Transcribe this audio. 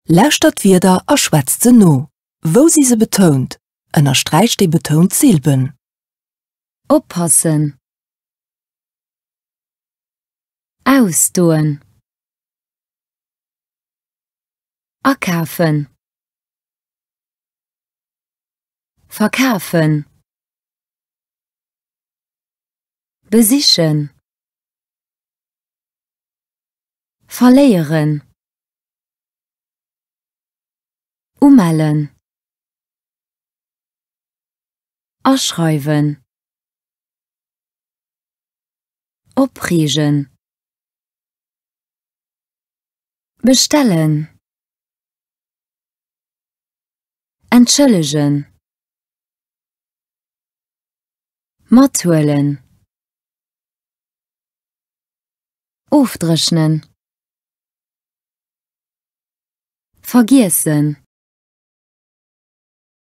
Lauschtert d'Wierder a schwätzt se no. Wou si se betount? Ënnersträicht déi betount Silben. Oppassen. Ausdoen. Akafen. Verkafen. Besichen. Verléieren. Umellen. Aschreiwen. Opreegen. Bestellen. Entschëllegen. Mathuelen. Ofdréchnen. Vergiessen.